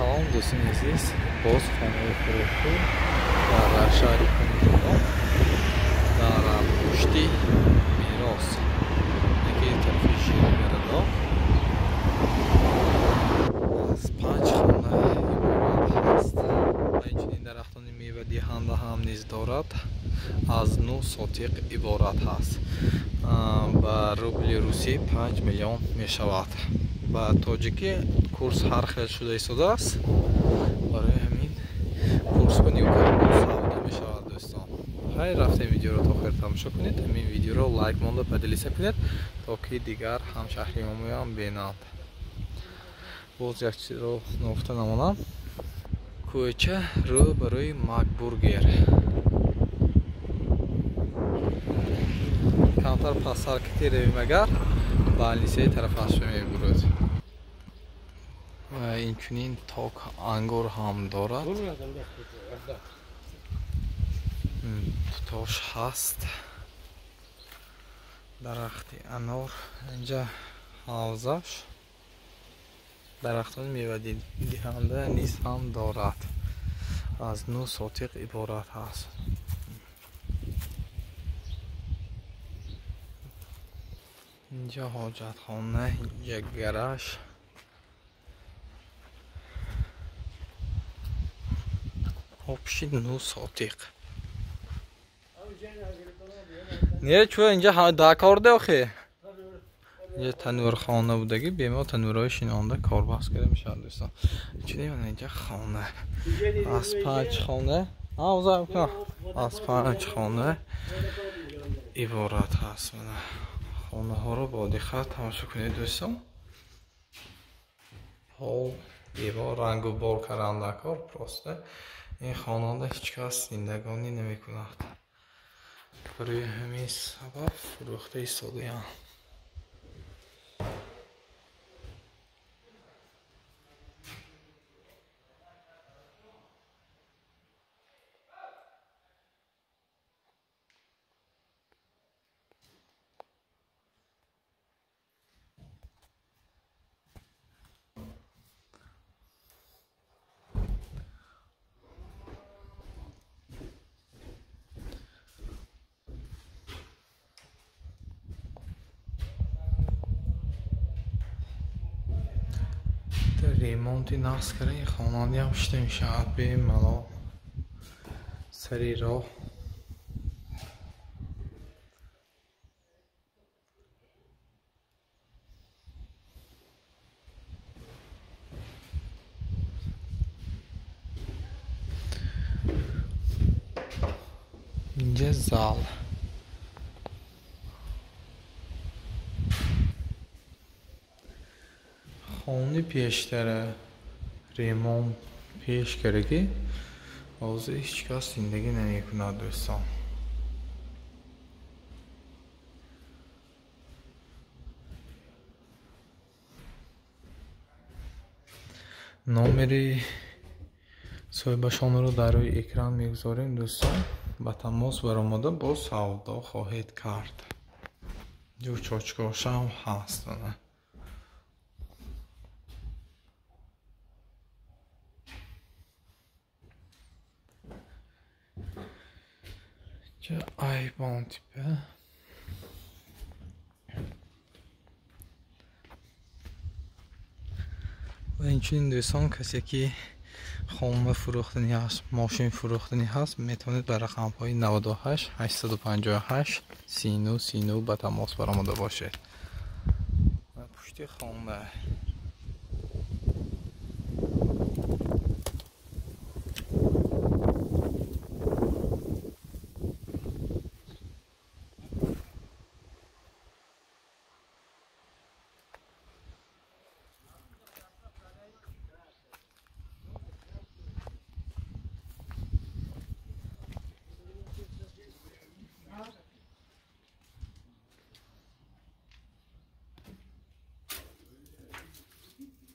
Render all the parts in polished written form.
Салом дӯстони азиз, боз хонаи фурӯхту дар шаҳри Конибодом, дар пушти Мерос, яке тарафи Жиргарадо, аз 5 хона иборат ҳаст ва инчунин дарахтони мевадиҳанда ҳам низ дорад. Аз 9 сотиқ иборат ҳаст. Ба рубли русӣ 5 миллион мешавад. Ба тоҷикӣ курс ҳар хел шуда истодааст. Барои ҳамин курс ба нигоҳ кардан савдо мешавад дӯстон. Хайр, рафтем видеоро то охир тамошо кунед. Ҳамин видеоро лайк монда поделиться кунед, то ки дигар ҳамшаҳриёнам бинанд. Боз як чизро ногуфта намонам. Кӯча рӯ барои Макбургер. Камтар пасттар ки теревим агар ба лисеи тарафаш мебурад. Ва инчунин ток ангур ҳам дорад. Тутош ҳаст. Дарахти анор инҷа ҳавзаш. Дарахтони мевадиҳанда низ ҳам дорад. Аз 9 сотиқ иборат ҳаст. Инҷа ҳоҷатхона, инҷа гараж. Общий 9 сотиқ. Не, чӯ инҷа да кор де охи? Инҷа танурхона будаги, бемор танурҳои шинонда корбаст карда мешавад дӯстон. Чунин мана инҷа хона. Аз 5 хона, аз 5 хона иборат ҳаст. Мана хонаҳоро бо диққат тамошо кунед дӯстон. Пол, девор рангу бор карандакор просто ин хонанда ҳеҷ кас зиндагонӣ намекунад. Барои ҳамин сабаб фурӯхта истодаям. Ремонти нақс карда ин хонандиам шуда мешавад бемалол сари роҳ. Инҷа зал. Хони пештара ремонт пеш кардаги ҳозир ҳеҷ кас зиндагӣ намекунад дӯстон. Номери соҳибашонро дар рӯи экран мегузорем дӯстон. Ба тамос баромада боз савдо хоҳед кард. Ҷӯчочкошам ҳаст. Инҷа айвон типа. Ва инчунин дӯстон, касе ки хона фурӯхтанӣ ҳаст, мошин фурӯхтанӣ ҳаст, метавонед ба рақамҳои 98 858 39 39 ба тамос баромада бошед. Ва пушти хона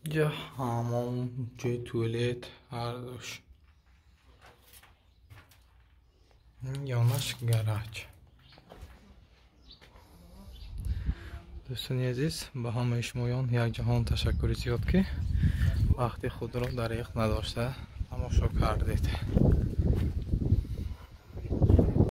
инҷа ҳамом, ҷои туалет ҳардуш. Ёнаш гараж. Дӯстони азиз, ба ҳамаи шумоён як ҷаҳон ташаккури зиёд, ки Вақти худро дареғ надошта тамошо кардед.